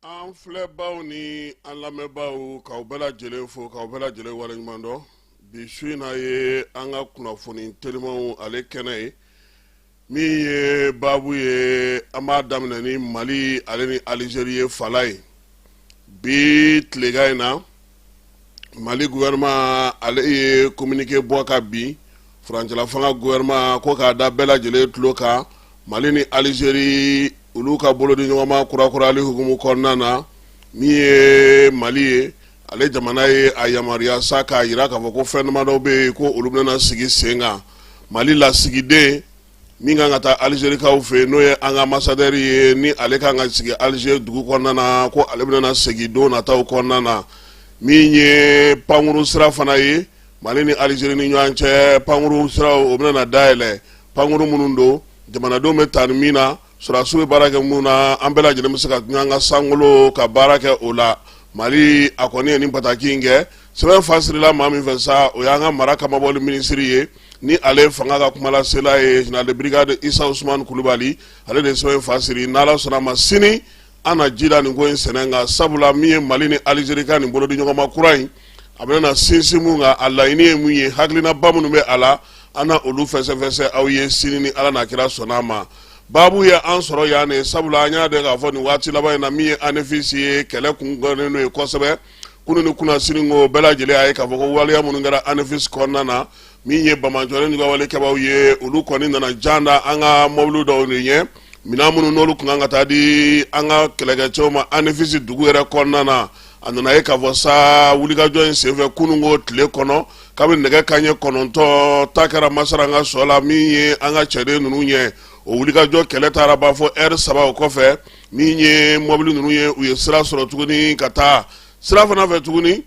An filɛbaw ni an lamɛnbaaw, k'aw bɛɛ lajɛlen fo, k'aw bɛɛ lajɛlen waleɲuman dɔn. Bi su in na ye an ka kunnafoni telimanw ale kɛnɛ ye. Min ye baabu ye, an b'a daminɛ ni Mali ale ni Alizeri ye fala ye. Bi tilegan in na, Mali gouvernement ale ye communiqué bɔ ka bin furancɛla fanga gouvernement ko k'a da bɛɛ lajɛlen tulo kan, Mali ni Alizeri olu ka bolodiɲɔgɔnma kurakurali hukumu kɔnɔna na. Min ye Mali ye, ale jamana ye a yamaruya sa k'a jira k'a fɔ ko fɛn damadɔ bɛ yen ko olu bɛna sigi sen kan. Mali lasigiden min kan ka taa Alizerikaw fɛ yen, n'o ye an ka ambassadeur ye, ni ale kan ka sigi Alize dugu kɔnɔna na, ko ale bɛna segin don nataw kɔnɔna na. Min ye pankuru sira fana ye Mali ni Alizeri ni ɲɔgɔn cɛ, pankuru sira o bɛna dayɛlɛ. Pankuru minnu don, jamanadenw bɛ taa ni min na, sɔrɔdasiw bɛ baara kɛ mun na, an bɛɛ lajɛlen bɛ se ka ɲɔgɔn ka sankolo ka baara kɛ o la. Mali a kɔni ye nin bataki in kɛ. Sɛbɛn fasirila maa min fɛ sa, o y'an ka mara kamabɔli minisiri ye, ni ale fanga ka kumalasela ye, général de brigade Isa Usumani Kulubali, ale de ye sɛbɛn fasiri. N'Ala sɔnna ma, sini an na ji da nin ko in sɛnɛ kan, sabula min ye Mali ni Alizeri ka nin bolodiɲɔgɔnma kura in, a bɛna sinsin mun kan, a laɲini ye mun ye, hakilinaba minnu bɛ a la, an na olu fɛsɛfɛsɛ aw ye sini ni Ala n'a kira sɔnna a ma. Baabu ye an sɔrɔ yan de, sabula an y'a dɔn k'a fɔ nin waati laban in na, min ye Anefisi ye, kɛlɛ kun gannen don yen kosɛbɛ kunun ni kunasini. Ko bɛɛ lajɛlen y'a ye k'a fɔ ko waleya minnu kɛra Anefisi kɔnɔna na, min ye banbaanciwale juguyawale kɛbaaw ye, olu kɔni nana jan da an ka mɔbili dɔw de ɲɛ, minɛn minnu n'olu tun kan ka taa di an ka kɛlɛkɛcɛw ma Anefisi dugu yɛrɛ kɔnɔna na. A nana ye k'a fɔ sa, wulikajɔ in senfɛ kununko tile kɔnɔ, kabini nɛgɛ kanɲɛ 9 ta kɛra masara an ka sɔ la, min ye an ka cɛden ninnu ɲɛ, o wulikajɔ kɛlɛ taara ban fo ɛri 3. O kɔfɛ, min ye mɔbili ninnu ye, u ye sira sɔrɔ tuguni ka taa sira fana fɛ tuguni.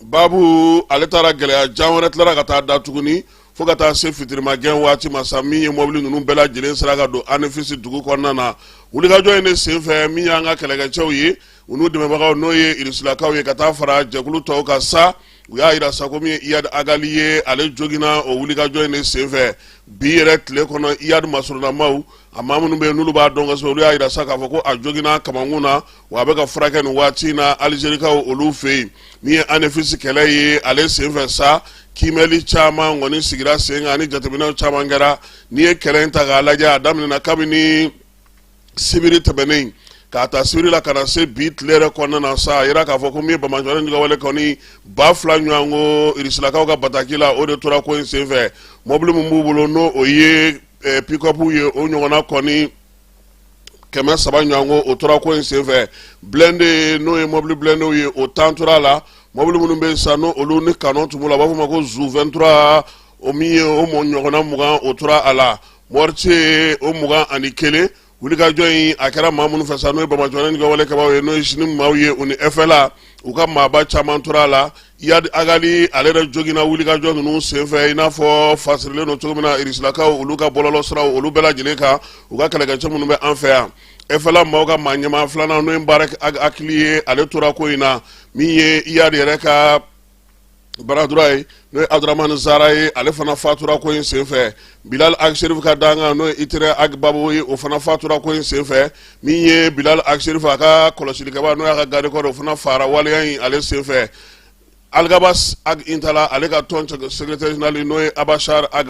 Baabu ale taara gɛlɛya jan wɛrɛ tilara ka taa da tuguni fo ka taa se fitirimagɛn waati ma sa, min ye mɔbili ninnu bɛɛ lajɛlen sera ka don Anefisi dugu kɔnɔna na. Wulikajɔ in de senfɛ, min y'an ka kɛlɛkɛcɛw ye, u n'u dɛmɛbagaw, n'o ye irisilakaw ye, ka taa fara jɛkulu tɔw kan sa, u y'a jira sa ko min ye Iyad Ag Ghali ye, ale joginna o wulikajɔ in de senfɛ. Bi yɛrɛ tile kɔnɔ, Iyad masurunamaw, a maa minnu bɛ yen n'olu b'a dɔn kosɛbɛ, olu y'a jira sa k'a fɔ ko a joginna kamankun na, wa a bɛ ka furakɛ nin waati in na Alizerikaw olu fɛ yen. Min ye Anefisi kɛlɛ ye, ale senfɛ sa, kiimɛli caman kɔni sigira sen kan ani jateminɛw caman kɛra. N'i ye kɛlɛ in ta k'a lajɛ, a daminɛna kabini sibiri tɛmɛnen k'a ta sibiri la ka na se bi tile yɛrɛ kɔnɔna na sa, a yira k'a fɔ ko min ye banbaanciwale juguyawale kɔni 2000 ɲɔgɔn ko irisilakaw ka bataki la, o de tora ko in senfɛ. Mɔbili min b'u bolo, n'o o ye pick-up ye, o ɲɔgɔnna kɔni 300 ɲɔgɔn ko, o tora ko in senfɛ. Blindé, n'o ye mɔbili blindéw ye, o 10 tora a la. Mɔbili minnu bɛ yen sa, n'o olu ni canon tun b'u la, u b'a fɔ o ma ko Zu 23, o min ye o mɔ ɲɔgɔnna 20, o tora a la. Mortier, o 21. Wulikajɔ in a kɛra maa minnu fɛ sa, n'o ye banbaanciwale juguyawale kɛbaaw ye, n'o ye JNIM maaw ye, u ni FLA, u ka maaba caman tora a la. Iyad Ag Ghali ale yɛrɛ joginna wulikajɔ ninnu senfɛ, i n'a fɔ fasirilen don cogo min na irisilakaw olu ka bɔlɔlɔ siraw olu bɛɛ lajɛlen kan, u ka kɛlɛkɛcɛ minnu bɛ an fɛ yan. FLA maaw ka maa ɲɛmaa filanan, n'o ye Mbarek Ag Akli ye, ale tora ko in na. Min ye Iyad yɛrɛ ka bras droit ye, n'o ye Abdramane Zara ye, ale fana fatura ko in senfɛ. Bilal Ag Sherif ka dankan, n'o ye Itere Ag Babo ye, o fana fatura ko in senfɛ. Min ye Bilal Ag Sherif a ka kɔlɔsilikɛba, n'o y'a ka garde corps, o fana fara waleya in ale senfɛ. Alghabass Ag Intalla, ale ka tɔn secrétaire général, n'o ye Abachar Ag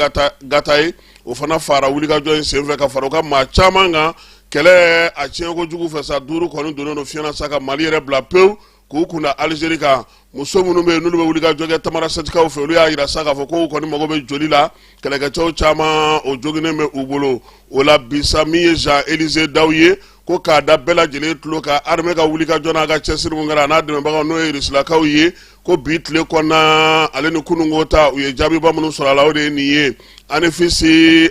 Gata ye, o fana fara wulikajɔ in senfɛ ka fara u ka maa caman kan. Kɛlɛ a tiɲɛ kojugu fɛ sa, duuru kɔni donnen don fiɲɛ na sa ka Mali yɛrɛ bila pewu k'u kunda Alizeri kan. Muso minnu bɛ yen n'olu bɛ wulikajɔ kɛ Tamarasɛtikaw fɛ, olu y'a jira sa k'a fɔ k'u kɔni mago bɛ joli la, kɛlɛkɛcɛw caman o joginnen bɛ u bolo. O la bi sa, min ye Jean Élisée Daw ye, Ko k'a da bɛɛ lajɛlen tulo kan, armée ka wulikajɔ n'a ka cɛsiri min kɛra, a n'a dɛmɛbagaw, n'o ye Rusilakaw ye, ko bi tile kɔnɔna ale ni kununko ta, u ye jaabiba minnu sɔrɔ a la, o de ye nin ye. Anefis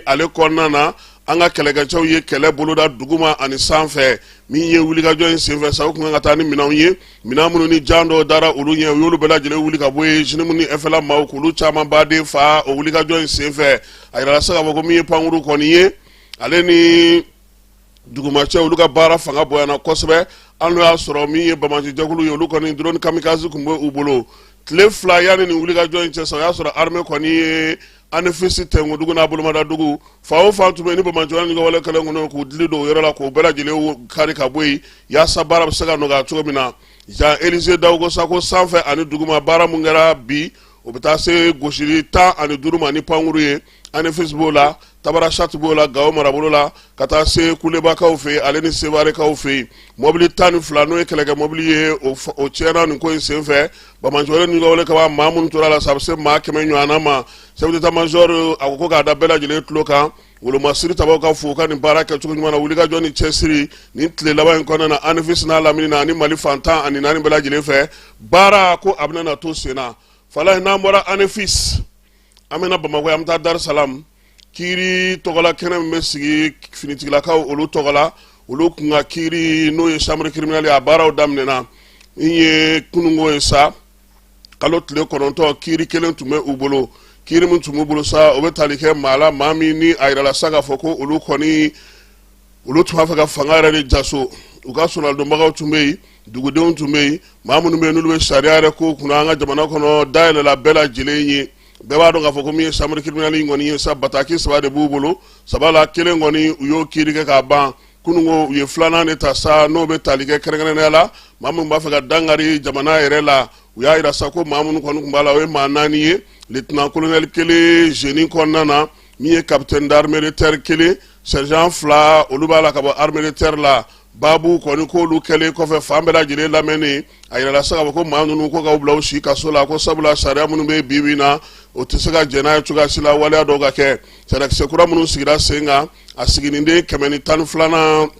ale kɔnɔna na, an ka kɛlɛkɛcɛw ye kɛlɛ boloda duguma ani sanfɛ. Min ye wulikajɔ in senfɛ sa, u tun kan ka taa ni minɛnw ye, minɛn minnu ni jan dɔw dara olu ɲɛ, u y'olu bɛɛ lajɛlen wuli ka bɔ yen. JNIM ni FLA maaw, k'olu caman baden fa o wulikajɔ in senfɛ. A yirala sa k'a fɔ ko min ye pankuru kɔni ye, ale ni dugumacɛ, olu ka baara fanga bonyana kosɛbɛ. Hali n'o y'a sɔrɔ min ye banbaacijɛkulu ye, olu kɔni drone kamikaze tun bɛ u bolo. Tile 2 yanni nin wulikajɔ in cɛ sa, o y'a sɔrɔ armée kɔni ye Anefis Tɛnkundugu n'a bolomadadugu fan o fan tun bɛ ni banbaanciya ni wale kɛlen kɔnɔ, k'u dili don o yɔrɔ la, k'o bɛɛ lajɛlen kari ka bɔ yen, yaasa baara bɛ se ka nɔgɔya cogo min na. Jean Élisée Dao ko sa ko sanfɛ ani duguma baara mun kɛra bi, o bɛ taa se gosili 15 ma ni pankuru ye. Anefis b'o la, Tabarasati b'o la, Gawo marabolo la, ka taa se Kulebakaw fɛ yen, ale ni Sewarekaw fɛ yen. Mɔbili 12, n'o ye kɛlɛkɛ mɔbili ye, o tiɲɛna nin ko in senfɛ. Banbaanciwale ni wale kaba maa minnu tora la sa, a bɛ se maa 100 ɲɔgɔnna ma. Chef d'état-major a ko k'a da bɛɛ lajɛlen tulo kan, wolomasiri tabaw ka fo u ka nin baara kɛcogo ɲuman na, wulikajɔ ni cɛsiri nin tile laban in kɔnɔna na, Anefis n'a lamini na ani Mali fan 14 bɛɛ lajɛlen fɛ. Baara ko a bɛna na to sen na. Falaye, n'an bɔra Anefis, an bɛna Bamakɔ, an bɛ taa Dar-Salam. Kiiri tɔgɔla kɛnɛ min bɛ sigi finitigilakaw olu tɔgɔ la, olu kun ka kiiri, n'o ye chambre criminelle ye, a baaraw daminɛna. Min ye kununko ye sa, kalo tile 9, kiiri kelen tun bɛ u bolo. Kiiri min tun b'u bolo sa, o bɛ tali kɛ maa la, maa min ni a yirala sa k'a fɔ ko olu kɔni, olu tun b'a fɛ ka fanga yɛrɛ de jaso. U ka sɔnadonbagaw tun bɛ yen, dugudenw tun bɛ yen, maa minnu bɛ yen n'olu bɛ sariya yɛrɛ ko kunna an ka jamana kɔnɔ. Dayɛlɛla bɛɛ lajɛlen ye, bɛɛ b'a dɔn k'a fɔ ko min ye chambre criminelle in kɔni ye sa, bataki saba de b'u bolo. Saba la kelen kɔni, u y'o kiiri kɛ k'a ban. Kununko, u ye filanan de ta sa, n'o bɛ tali kɛ kɛrɛnkɛrɛnnenya la maa minnu b'a fɛ ka dankari jamana yɛrɛ la. U y'a yira sa ko maa minnu kɔni tun b'a la, o ye maa naani ye: lieutenant colonel kelen génie kɔnɔna na, min ye capitaine d'armée de terre kelen, sergent fila, olu b'a la ka bɔ armée de terre la. Baabu kɔni k'olu kɛlen kɔfɛ, fan bɛɛ lajɛlen lamɛnni, a yirala sa k'a fɔ ko maa ninnu ko k'u bila u si kaso la, ko sabula sariya minnu bɛ bi bi in na, o tɛ se ka jɛn n'a ye cogoya si la waleya dɔw ka kɛ. Sariyakisɛ kura minnu sigira sen kan, a siginiden 112nan,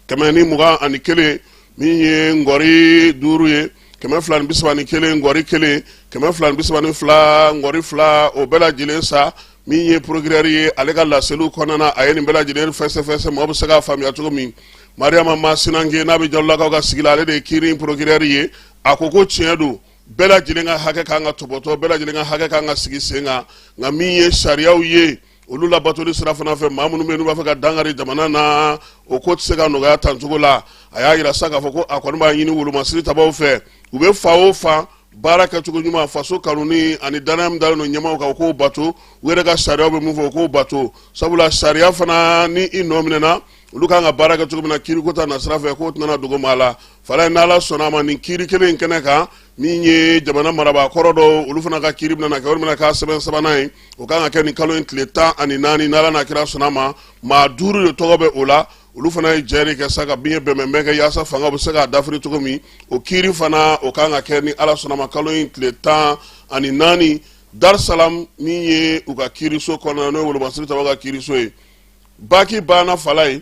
121, min ye ngɔri duuru ye, 231 ngɔri kelen, 232 ngɔri fila, o bɛɛ lajɛlen sa, min ye procureur ye, ale ka laseliw kɔnɔna na, a ye nin bɛɛ lajɛlen fɛsɛfɛsɛ mɔgɔ bɛ se k'a faamuya cogo min. Mariama Masinanke, n'a bɛ Jalolakaw ka sigi la, ale de ye kiiri procureur ye. A ko ko tiɲɛ don, bɛɛ lajɛlen ka hakɛ kan ka tɔpɔtɔ, bɛɛ lajɛlen ka hakɛ kan ka sigi sen kan, nka min ye sariyaw ye, olu labatoli sira fana fɛ, maa minnu bɛ yen n'u b'a fɛ ka dankari jamana na, o ko tɛ se ka nɔgɔya tan cogo la. A y'a yira sa k'a fɔ ko a kɔni b'a ɲini wolomasiri tabaw fɛ, u bɛ fan o fan, baara kɛcogo ɲuman, faso kanuni ani danaya min dalen don ɲɛmaaw kan, u k'o bato. U yɛrɛ ka sariyaw bɛ mun fɔ, u k'o bato, sabula sariya fana ni i nɔ minɛna, olu kan ka baara kɛ cogo min na kiiriko ta nasira fɛ, k'o tɛna dogo maa la. Falaye, n'Ala sɔnna a ma, nin kiiri kelen in kɛnɛ kan, min ye jamana marabaa kɔrɔ dɔw, olu fana ka kiiri bɛna kɛ, o bɛna k'a sɛbɛn sabanan ye. O kan ka kɛ nin kalo in tile 14, n'Ala n'a kira sɔnna a ma. Maa duuru de tɔgɔ bɛ o la. Olu fana ye jɛ de kɛ sa ka bin ye bɛnbɛnbɛn kɛ yaasa fanga bɛ se k'a dafiri cogo min. O kiiri fana, o kan ka kɛ ni Ala sɔnna ma kalo in tile 14, Dar Salam, min ye u ka kiiriso kɔnɔna, n'o ye wolomasiri tabaw ka kiiriso ye. Baki banna. Falaye,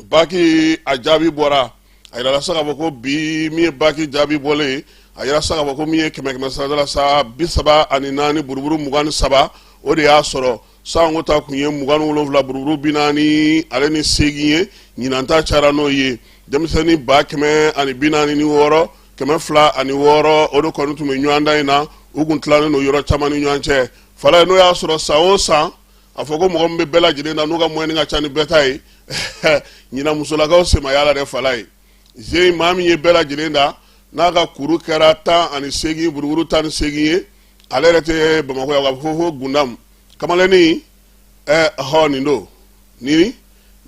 baki a jaabi bɔra. A yirala sa k'a fɔ ko bi, min ye baki jaabi bɔlen ye, a yira sa k'a fɔ ko min ye kɛmɛ kɛmɛ sarada la sa, 34 buruburu 23, o de y'a sɔrɔ. Sanko ta kun ye 27 buruburu 48 ye. Ɲinan ta cayara n'o ye. Denmisɛnnin 146 206, o de kɔni tun bɛ ɲɔgɔndan in na. U kun tilannen don yɔrɔ caman ni ɲɔgɔn cɛ. Falaye, n'o y'a sɔrɔ san o san a fɔ ko mɔgɔ min bɛ bɛɛ lajɛlen na, n'u ka moyenne ka ca ni bɛɛ ta ye, ɲinan musolakaw sen ma y'a la dɛ. Falaye, zen maa min ye bɛɛ lajɛlen da, n'a ka kuru kɛra 18 buruburu 18 ye, ale yɛrɛ tɛ Bamakɔ yan, ka fɔ ko Gundam kamalennin hɔ nin don, ni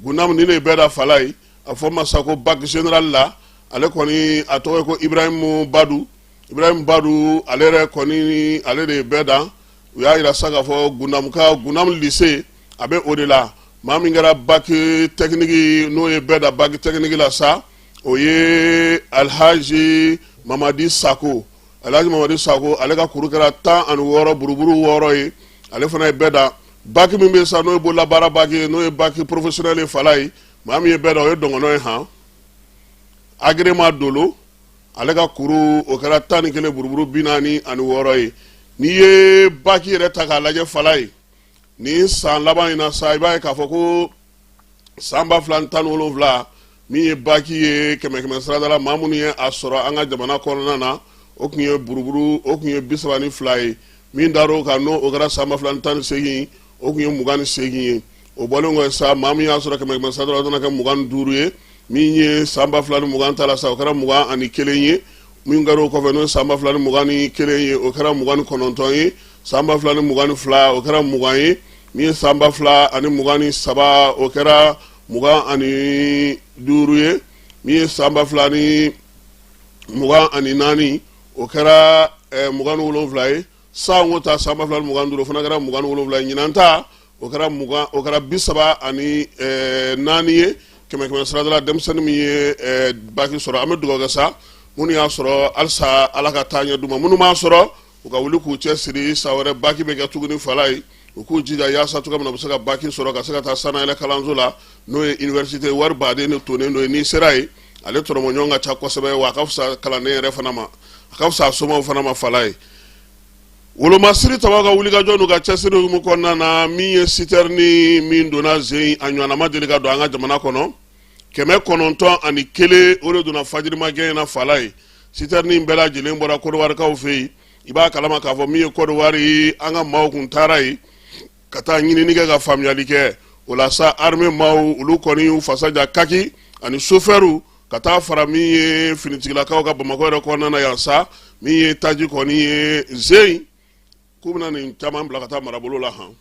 Gundam nin de ye bɛɛ da. Falaye, a fɔ ma sa ko bac général la, ale kɔni a tɔgɔ ye ko Ibrahimu Badu. Ibrahim Badu, ale yɛrɛ kɔni, ale de ye bɛɛ dan. U y'a yira sa k'a fɔ Gundam ka Gundam lycée, a bɛ o de la. Maa min kɛra bac technique, n'o ye bɛɛ da bac technique la sa, o ye Alhaji Mamadi Sako. Alhaji Mamadi Sako, ale ka kuru kɛra 16 buruburu 6 ye, ale fana ye bɛɛ da. Bac min bɛ sa, n'o ye bololabaara bac ye, n'o ye bac professionnel ye, Falaye, Maa min ye bɛɛ da, o ye dɔngɔnɔ ye. Han, agrément dolo, ale ka kuru o kɛra 11 buruburu 46 ye. N'i ye baki yɛrɛ ta k'a lajɛ, fala ye, nin san laban in na sa, i b'a ye k'a fɔ ko san 2017, min ye baki ye, kɛmɛ kɛmɛ sarada la, maa minnu ye a sɔrɔ an ka jamana kɔnɔna na, o tun ye buruburu, o tun ye 32 ye. Min dar'o kan, n'o o kɛra san 2018, o tun ye 28 ye. O bɔlen kɔ sa, maa min y'a sɔrɔ kɛmɛ kɛmɛ sarada la, o nana kɛ 25 ye. Min ye san 2020 ta la sa, o kɛra 21 ye. Min kɛra o kɔfɛ, n'o ye san 2021 ye, o kɛra 29 ye. San 2022, o kɛra 20 ye. Min ye san 2023, o kɛra 25 ye. Min ye san 2024, o kɛra 27 ye. San ko ta, san 2025, o fana kɛra 27 ye. Ɲinan ta, o kɛra 20, o kɛra 34 ye kɛmɛ kɛmɛ sarada la, denmisɛnnin min ye baki sɔrɔ. An bɛ dugawu kɛ sa, minnu y'a sɔrɔ, halisa Ala ka taa ɲɛ d'u ma. Minnu m'a sɔrɔ, u ka wuli k'u cɛ siri. San wɛrɛ baki bɛ kɛ tuguni, fala ye, u k'u jija yaasa cogoya min na u bɛ se ka baki sɔrɔ ka se ka taa sanayɛlɛ kalanso la, n'o ye université. Wari baden de tonnen don yen. N'i sera yen, ale tɔrɔmɔɲɔgɔn ka ca kosɛbɛ, wa a ka fisa kalanden yɛrɛ fana ma, a ka fisa a somaw fana ma, fala ye. Wolomasiri tɔgɔ ka wulikajɔ n'u ka cɛsiri hukumu kɔnɔna na, min ye sitɛrini min donna zen, a ɲɔgɔnna ma deli ka don an ka jamana kɔnɔ, 901, o de donna fajirimagɛn in na, fala ye. Sitɛrini bɛɛ lajɛlen bɔra Kɔdiwarikaw fɛ yen. I b'a kalama k'a fɔ min ye Kɔdiwari, an ka maaw kun taara yen ka taa ɲinini kɛ, ka faamuyali kɛ. O la sa, armée maaw, olu kɔni y'u fasa ja kaki ani sofɛriw ka taa fara min ye finitigilakaw ka Bamakɔ yɛrɛ kɔnɔna na yan sa. Min ye taji kɔni ye zen, k'u bɛna nin caman bila ka taa marabolo la. Han,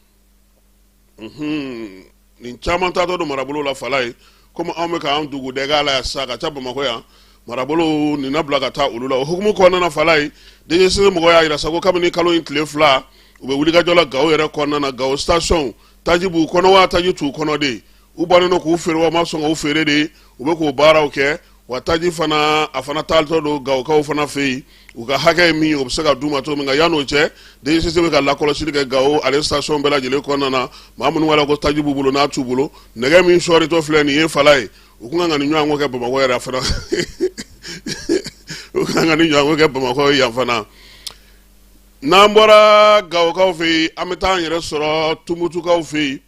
nin caman taatɔ don marabolo la, fala ye. Komi anw bɛ k'an dugu dɛgɛ a la yan sisan ka ca Bamakɔ yan, marabolo nin na bila ka taa olu la. O hukumu kɔnɔna na, fala ye, DGCC mɔgɔw y'a jira sa ko kabini kalo in tile 2, u bɛ wulikajɔ la Gawo yɛrɛ kɔnɔna na. Gawo station, taji b'u kɔnɔ wa taji t'u kɔnɔ de? U bannen don k'u feere wa ma sɔn k'u feere de? U bɛ k'o baaraw kɛ. Wa taji fana, a fana taatɔ don Gawokaw fana fɛ yen. U ka hakɛ ye min ye, o bɛ se ka d'u ma cogo min. Nka yan'o cɛ, DGCC bɛ ka lakɔlɔsili kɛ Gawo ale station bɛɛ lajɛlen kɔnɔna na, maa minnu b'a la ko taji b'u bolo n'a t'u bolo. Nɛgɛ min sɔɔritɔ filɛ nin ye, fala ye, u kun kan ka nin ɲɔgɔn kɛ Bamakɔ yɛrɛ fana, u kan ka nin ɲɔgɔn kɛ Bamakɔ yan fana. N'an bɔra Gawokaw fɛ yen, an bɛ taa an yɛrɛ sɔrɔ Tumutukaw fɛ yen.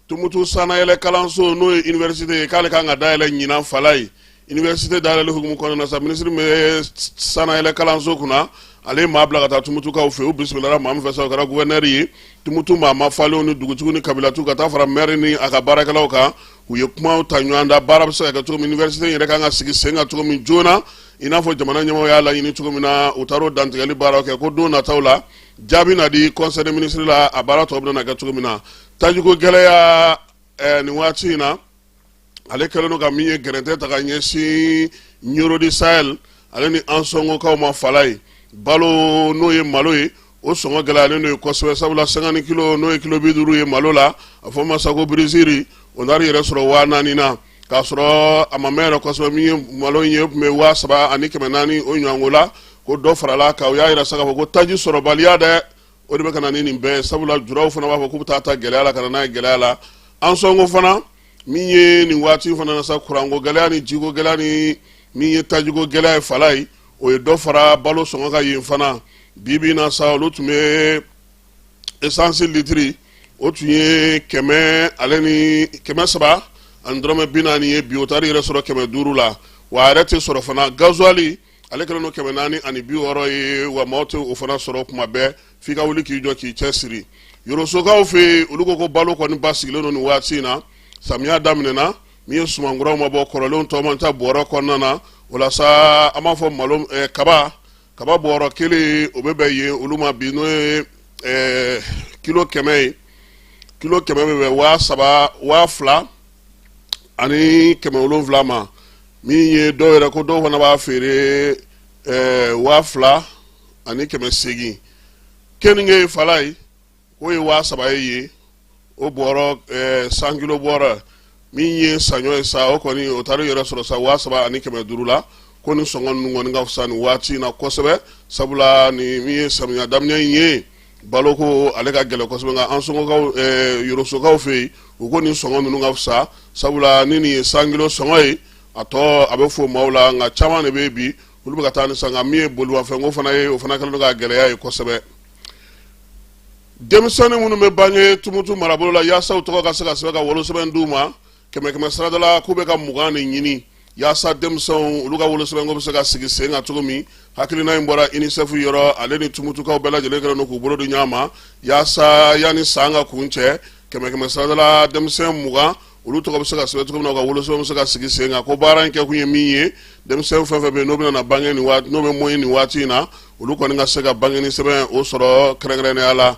Tumutu sanayɛlɛ kalanso, n'o ye université ye, k'ale kan ka dayɛlɛ ɲinan, fala ye. Université dayɛlɛli hukumu kɔnɔna na sa, minisiri min bɛ sanayɛlɛ kalanso kunna, ale ye maa bila ka taa Tumutukaw fɛ. U bisimilala maa min fɛ sa, o kɛra gouverneur ye. Tumutu maa ma falenw ni dugutigiw ni kabilatigiw ka taa fara maire ni a ka baarakɛlaw kan, u ye kumaw ta ɲɔgɔn da, baara bɛ se ka kɛ cogo min, université in yɛrɛ kan ka sigi sen kan cogo min joona, i n'a fɔ jamana ɲɛmɔgɔ y'a laɲini cogo min na. U taar'o dantigɛli baaraw kɛ ko don nataw la, jaabi na di conseil des ministres la, a baara tɔ bɛna kɛ cogo min na. Tajiko gɛlɛya nin waati in na, ale kɛlen don ka min ye gɛrɛntɛ ta ka ɲɛsin Nioro du Sahel ale ni Ansongokaw ma, fala ye. Balo, n'o ye malo ye, o sɔngɔ gɛlɛyalen don yen kosɛbɛ, sabula 50 kilo, n'o ye kilo 50 ye malo la, a fɔ ma sa ko brisure, o nari yɛrɛ sɔrɔ 4000 na, k'a sɔrɔ a ma mɛn yɛrɛ kosɛbɛ, min ye malo in ye, tun bɛ 3400 o ɲɔgɔnko la. Ko dɔ farala kan. U y'a yira sa k'a fɔ ko taji sɔrɔbaliya dɛ, o de bɛ ka na ni nin bɛɛ ye, sabula juraw fana b'a fɔ k'u bɛ taa ta gɛlɛya la ka na n'a ye gɛlɛya la. Ansongo fana, min ye nin waati fana na sa, kuranko gɛlɛya ni jiko gɛlɛya ni min ye tajiko gɛlɛya ye, fala ye, o ye dɔ fara balo sɔngɔ kan yen fana. Bi bi in na sa, olu tun bɛ esansi litiri, o tun ye kɛmɛ ale ni 340 ye, bi o taara yɛrɛ sɔrɔ 500 la, wa a yɛrɛ tɛ sɔrɔ fana. Gazuwali, ale kɛlen don 460 ye, wa maaw tɛ o fana sɔrɔ kuma bɛɛ, f'i ka wuli k'i jɔ k'i cɛ siri. Yorosokaw fɛ yen, olu ko ko balo kɔni basigilen don nin waati in na. Samiya daminɛna, min ye sumankuraw ma bɔ, kɔrɔlenw tɔ man ca bɔrɔ kɔnɔna na. O la sa, an b'a fɔ malo, kaba bɔrɔ kelen, o bɛ bɛn yen olu ma bi, n'o ye kilo 100 ye. Kilo 100 bɛ bɛn 3000, 2700 ma. Min ye dɔw yɛrɛ ko dɔw fana b'a feere 2800. Keninge, fala ye, k'o ye 3000 ye yen, o bɔrɔ 100 kilo bɔrɔ. Min ye saɲɔ ye sa, o kɔni o taara yɛrɛ sɔrɔ sa 3500 la. Ko ni sɔngɔ ninnu kɔni ka fisa nin waati in na kosɛbɛ, sabula ni min ye samiya daminɛ in ye, Baloko ale ka gɛlɛn kosɛbɛ, nka Ansɔngokaw, Yorosokaw fɛ yen, u ko nin sɔngɔ ninnu ka fisa, sabula ni nin ye 100 kilo sɔngɔ ye, a tɔ a bɛ fo maaw la. Nka caman de bɛ yen bi, olu bɛ ka taa ni san. Nka min ye bolimafɛnko fana ye, o fana kɛlen don ka gɛlɛya ye kosɛbɛ. Denmisɛnnin minnu bɛ bange Tumutu marabolo la, yaasa u tɔgɔ ka se ka sɛbɛn ka wolosɛbɛn d'u ma, kɛmɛ kɛmɛ sarada la, k'u bɛ ka 20 de ɲini yaasa denmisɛnw olu ka wolosɛbɛnko bɛ se ka sigi sen kan cogo min. Hakilina in bɔra UNICEF yɔrɔ, ale ni Tumutukaw bɛɛ lajɛlen kɛlen don k'u bolo di ɲɔgɔn ma yaasa yanni san ka kuncɛ, kɛmɛ kɛmɛ sarada la, denmisɛn 20 olu tɔgɔ bɛ se ka sɛbɛn cogo min na, u ka wolosɛbɛn bɛ se ka sigi sen kan. Ko baara in kɛkun ye min ye, denmisɛn fɛn fɛn bɛ yen n'o bɛna na bange nin waati, n'o bɛ mɔye nin waati in na, olu kɔni ka se ka bangeni sɛbɛn o sɔrɔ kɛrɛnkɛrɛnnenya la.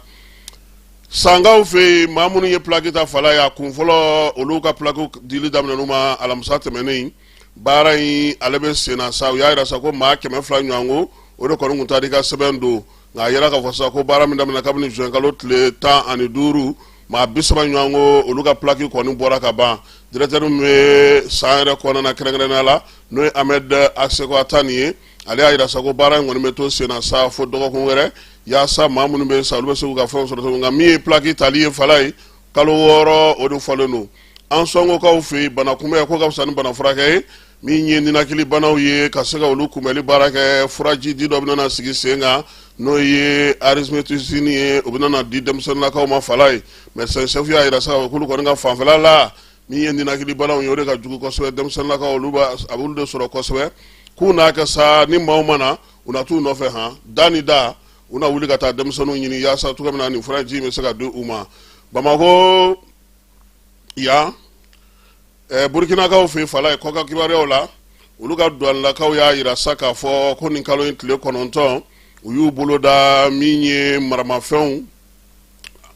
Sankaw fɛ yen, maa minnu ye pilaki ta fala ye a kun fɔlɔ, olu ka pilaki dili daminɛn'u ma alamisa tɛmɛnen. Baara in ale bɛ sen na sa. U y'a jira sa ko maa 200 ɲɔgɔnko, o de kɔni tun taara i ka sɛbɛn don. Nka a yira k'a fɔ sa ko baara min daminɛ kabini juin kalo tile 15, maa 30 ɲɔgɔnko, olu ka pilaki kɔni bɔra ka ban. Directeur min bɛ san yɛrɛ kɔnɔna na kɛrɛnkɛrɛnnenya la, n'o ye Ahmed Aseko Atani ye, ale y'a jira sa ko baara in kɔni bɛ to sen na sa fo dɔgɔkun wɛrɛ, yaasa maa minnu bɛ sa, olu bɛ se k'u ka fɛnw sɔrɔ cogo min. Nka min ye pilaki tali ye fala ye, kalo 6, o de fɔlen don. Ansɔngokaw fɛ yen, bana kunbɛn ko ka fisa ni bana furakɛ ye. Min ye ninakili banaw ye, ka se ka olu kunbɛnli baara kɛ, furaji di dɔ bɛna sigi sen kan, n'o ye arithromycine ye, o bɛna di denmisɛnninlakaw ma fala ye. Médecin chef y'a jira sa k'olu kɔni ka fanfɛla la, min ye ninakili banaw ye, o de ka jugu kosɛbɛ denmisɛnninlakaw, olu a b'olu de sɔrɔ kosɛbɛ. K'u n'a kɛ sa, ni maaw ma na, u na t'u nɔfɛ han da ni da, u na wuli ka taa denmisɛnninw ɲini yaasa cogo min na nin furaji bɛ se ka di u ma. Bamakɔ yan, Burukinakaw fɛ fala ye, kɔkan kibaruyaw la, olu ka duwanilakaw y'a jira sa k'a fɔ ko nin kalo in tile 9, u y'u bolo da min ye maramafɛnw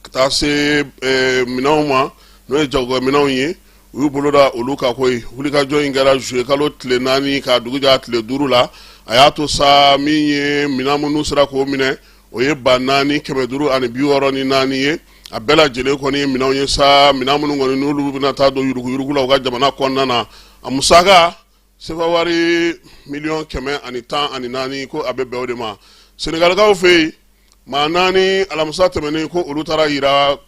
ka taa se minɛnw ma, n'o ye jagokɛminɛnw ye, u y'u bolo da olu kan koyi. Wulikajɔ in kɛra juillet kalo tile 4 ka dugu jɛ tile 5 la. A y'a to sa, min ye minɛn minnu sera k'o minɛ, o ye 4564 ye. A bɛɛ lajɛlen kɔni ye minɛnw ye sa, minɛn minnu kɔni n'olu bɛna taa don yuruguyurugu la u ka jamana kɔnɔna na. A musaka sefa wari miliyɔn 114, ko a bɛ bɛn o de ma. Senegalikaw fɛ yen, maa naani, alamisa tɛmɛnen, ko olu taara yira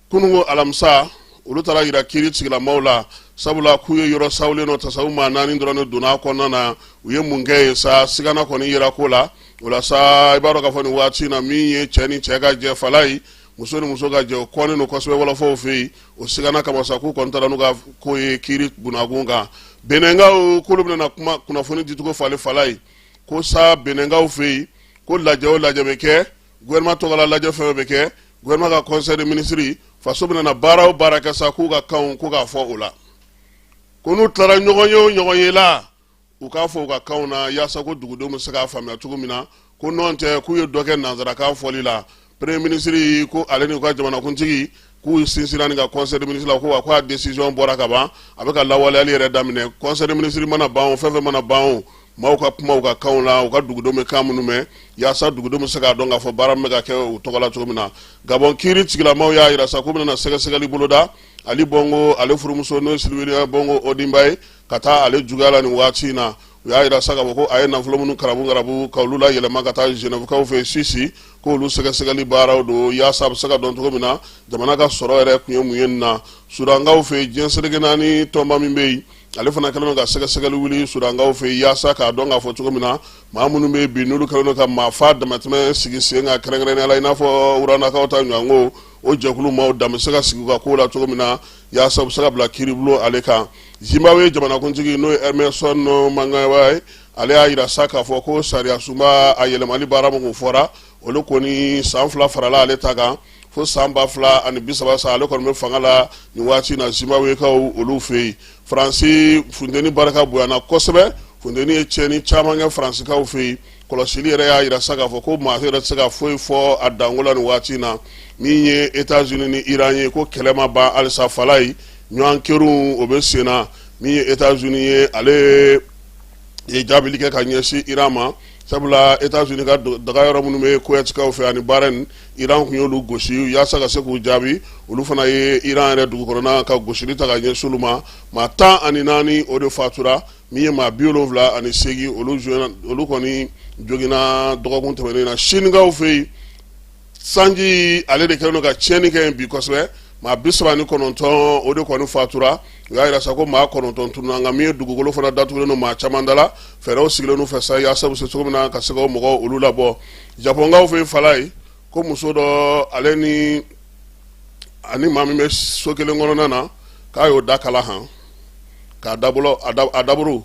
kununko alamisa, olu taara yira kiiri tigilamaw la, sabula k'u ye yɔrɔ sawulen dɔ ta sa, u maa naani dɔrɔn de donna a kɔnɔna na. U ye mun kɛ yen sa? Sigana kɔni yera ko la. O la sa, i b'a dɔn k'a fɔ nin waati in na, min ye cɛ ni cɛ ka jɛ fala ye, muso ni muso ka jɛ, o kɔnnen don kosɛbɛ wɔlɔfɔw fɛ yen. O sigana kama sa, k'u kɔni taara n'u ka ko ye kiiri bunakun kan. Benɛnkaw k'olu bɛna kuma kunnafoni dicogo falen fala ye, ko sa Benɛnkaw fɛ yen, ko lajɛ o lajɛ bɛ kɛ gouvernement tɔgɔ la, lajɛ fɛn bɛ kɛ gouvernement ka conseil de ministre, faso bɛna na baara o baara kɛ sa, k'u ka kanw ko k'a fɔ o la, ko n'u tilara ɲɔgɔn ye o ɲɔgɔn ye la, u k'a fɔ u ka kanw na yaasa ko dugudenw bɛ se k'a faamuya cogo min na, ko nɔn tɛ k'u ye dɔ kɛ nansarakan fɔli la. Premier ministre ko ale n'u ka jamanakuntigi k'u sinsinna nin ka conseil de ministre la, ko wa ko a décision bɔra ka ban, a bɛ ka lawaleyali yɛrɛ daminɛ. Conseil de ministre mana ban o, fɛn fɛn mana ban o, maaw ka kuma u ka kanw la, u ka dugudenw bɛ kan minnu mɛn, yaasa dugudenw bɛ se k'a dɔn k'a fɔ baara min bɛ ka kɛ u tɔgɔ la cogo min na. Gabɔn kiiri tigilamaw y'a jira sa k'u bɛna sɛgɛsɛgɛli boloda Ali Bɔngo ale furumuso, n'o ye Sylvie Bɔngo Odimba ye, ka taa ale juguya la nin waati in na. U y'a jira sa k'a fɔ ko a ye nafolo minnu karabu karabu ka olu layɛlɛma ka taa Genèvekaw fɛ Suisse, k'olu sɛgɛsɛgɛli baaraw don yaasa a bɛ se ka dɔn cogo min na jamana ka sɔrɔ yɛrɛ kun ye mun ye nin na. Sudankaw fɛ, diɲɛ seleke naani tɔnba min bɛ yen, ale fana kɛlen don ka sɛgɛsɛgɛli wuli Sudankaw fɛ yaasa k'a dɔn k'a fɔ cogo min na maa minnu bɛ bi, n'olu kɛlen don ka maafa damatɛmɛ sigi sen kan, kɛrɛnkɛrɛnnenya la i n'a fɔ Rwandakaw ta ɲɔgɔnko, o jɛkulu maaw dan bɛ se ka sigi u ka ko la cogo min na yaasa u bɛ se ka bila kiiribulon ale kan. Zimbabwe jamanakuntigi, n'o ye Emmerson Mnangagwa ye, ale y'a jira sa k'a fɔ ko sariya sunba a yɛlɛmali baara min kun fɔra, olu kɔni san 2 farala ale ta kan fo san 2030 sa, ale kɔni bɛ fanga la nin waati in na Zimbabwekaw olu fɛ yen. Faransi, funteni barika bonyana kosɛbɛ. Funteni ye tiɲɛni caman kɛ Faransikaw fɛ yen. Kɔlɔsili yɛrɛ y'a jira sa k'a fɔ ko maa yɛrɛ tɛ se ka foyi fɔ a danko la nin waati in na. Min ye États-Unis ni Iran ye, ko kɛlɛ ma ban halisa fala ye, ɲɔgɔn kerun o bɛ sen na. Min ye États-Unis ye, ale ye jaabili kɛ ka ɲɛsin Iran ma, sabula États-Unis ka daga yɔrɔ minnu bɛ Koweïtkaw fɛ ani Bahreïn, Iran tun y'olu gosi. Yaasa ka se k'u jaabi, olu fana ye Iran yɛrɛ dugu kɔnɔna ka gosili ta ka ɲɛsin olu ma. Maa 14, o de fatura. Min ye maa 78, olu kɔni joginna dɔgɔkun tɛmɛnen na Sinikaw fɛ yen. Sanji ale de kɛlen don ka tiɲɛni kɛ yen bi kosɛbɛ. Maa 39, o de kɔni fatura. U y'a jira sa ko maa 9 tununna. Nka min ye dugukolo fana datugulen don maa caman da la, fɛɛrɛw sigilen fɛ sa yaasa u bɛ se cogo min na ka se ka o mɔgɔw olu labɔ. Japonkaw fɛ Falaye, ko muso dɔ, ale ni ani maa min bɛ so kelen kɔnɔna na, k'a y'o da kala han k'a dabolo a daburu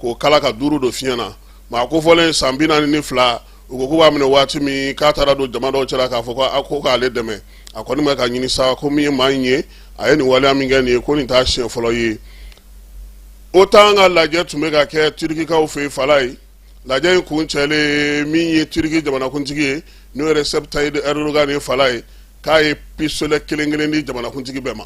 k'o kala ka duuru don fiɲɛ na. Maa kofɔlen san 42, u ko k'u b'a minɛ waati min, k'a taara don jama dɔw cɛla k'a fɔ ko a ko k'ale dɛmɛ. A kɔni bɛ ka ɲini sa ko min ye maa in ye, a ye nin waleya min kɛ nin ye, ko nin t'a siɲɛ fɔlɔ ye. OTAN ka lajɛ tun bɛ ka kɛ Turikikaw fɛ yen Falaye. Lajɛ in kuncɛlen, min ye Turiki jamanakuntigi ye, n'o ye Recep Tayyip Erdogan ye Falaye, k'a ye pistolet kelen kelen di jamanakuntigi bɛɛ ma.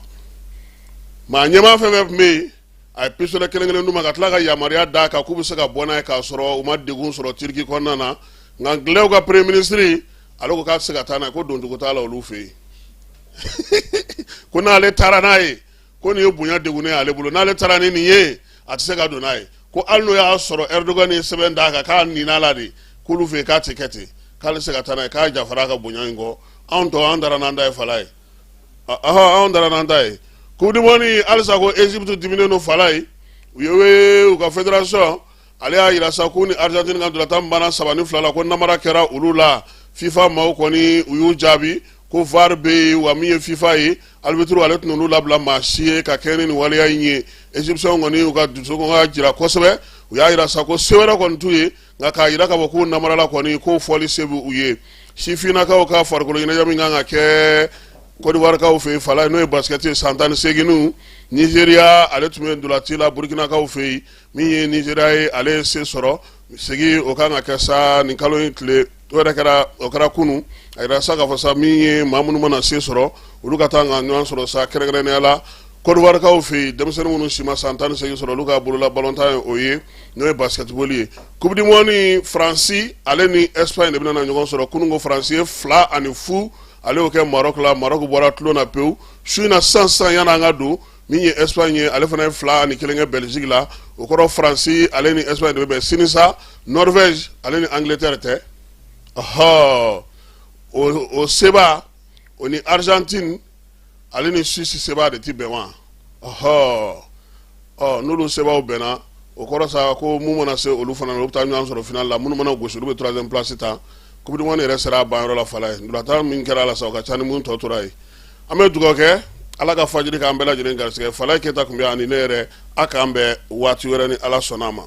Maa ɲɛmaa fɛn fɛn tun bɛ yen, a ye pistolet kelen kelen d'u ma, ka tila ka yamaruya d'a kan k'u bɛ se ka bɔ n'a ye k'a sɔrɔ u ma degun sɔrɔ Turiki kɔnɔna na. Nka Anglais ka premier ministre, ale ko k'a tɛ se ka taa n'a ye, ko doncogo t'a la olu fɛ yen, ko n'ale taara n'a ye, ko nin ye bonya degunnen ye ale bolo. N'ale taara ni nin ye, a tɛ se ka don n'a ye, ko hali n'o y'a sɔrɔ Erdogan ye sɛbɛn d'a kan k'a nina la de, k'olu fɛ yen k'a tɛ kɛ ten, k'ale tɛ se ka taa n'a ye, k'a jafara a ka bonya in kɔ. Anw tɔ, an taara n'an ta ye Falaye. Anw taara n'an ta ye. Coupe du monde halisa, ko Egypte diminen don Falaye. U ye u ka fédération, ale y'a jira sa k'u ni Argentine ka ntolatan banna 3-2 la, ko namara kɛra olu la. FIFA maaw kɔni, u y'u jaabi ko VAR bɛ yen wa. Min ye FIFA ye, arbitre ale tun olu labila maa si ye ka kɛ ni nin waleya in ye. Égyptiens kɔni, u ka dusukun ka jira kosɛbɛ. U y'a jira sa ko se wɛrɛ kɔni t'u ye, nka k'a jira k'a fɔ k'u namarala kɔni, k'o fɔli se bɛ u ye. Sifinnakaw ka farikolo ɲɛnajɛ min kan ka kɛ Kɔdiwarikaw fɛ yen Falaye, n'o ye basket ye, san 18ninw, Nizeriya ale tun bɛ ntolaci la Burukinakaw fɛ yen. Min ye Nizeriya ye, ale ye se sɔrɔ. Segi o kan ka kɛ sa nin kalo in tile, o yɛrɛ kɛra, o kɛra kunun. A yira sa k'a fɔ sa, min ye maa minnu mana se sɔrɔ, olu ka taa ka ɲɔgɔn sɔrɔ sa, kɛrɛnkɛrɛnnenya la Kɔdiwarikaw fɛ yen, denmisɛnnin minnu si ma san 18 sɔrɔ, olu ka bolola balontan ye o ye, n'o ye basketball ye. Coupe du monde, Faransi ale ni Espagne de bɛna na ɲɔgɔn sɔrɔ. Kunun ko Faransi ye 2-0, ale y'o kɛ Maroc la. Maroc bɔra tulon na pewu. Su in na sisan sisan, yanni an ka don, min ye Espagne ye, ale fana ye 2-1 kɛ Belgique la. O kɔrɔ, Faransi ale ni Espagne de bɛ bɛn sini sa. Norvège ale ni Angleterre tɛ, ɔhɔ, o seba, o ni Argentine ale ni Suisse seba de ti bɛn wa. Ɔhɔ, ɔ n'olu sebaw bɛnna, o kɔrɔ sa ko mun mana se olu fana na, olu bɛ taa ɲɔgɔn sɔrɔ final la. Minnu mana gosi, olu bɛ troisième place ta. Coupe du monde yɛrɛ sera a banyɔrɔ la Falaye. Ntolatan min kɛra a la sa, o ka ca ni mun tɔ tora ye. An bɛ dugawu kɛ, Ala ka fajiri k'an bɛɛ lajɛlen garisɛgɛ. Falaye Keyita tun bɛ yan ani ne yɛrɛ. A k'an bɛn waati wɛrɛ ni Ala sɔnna a ma.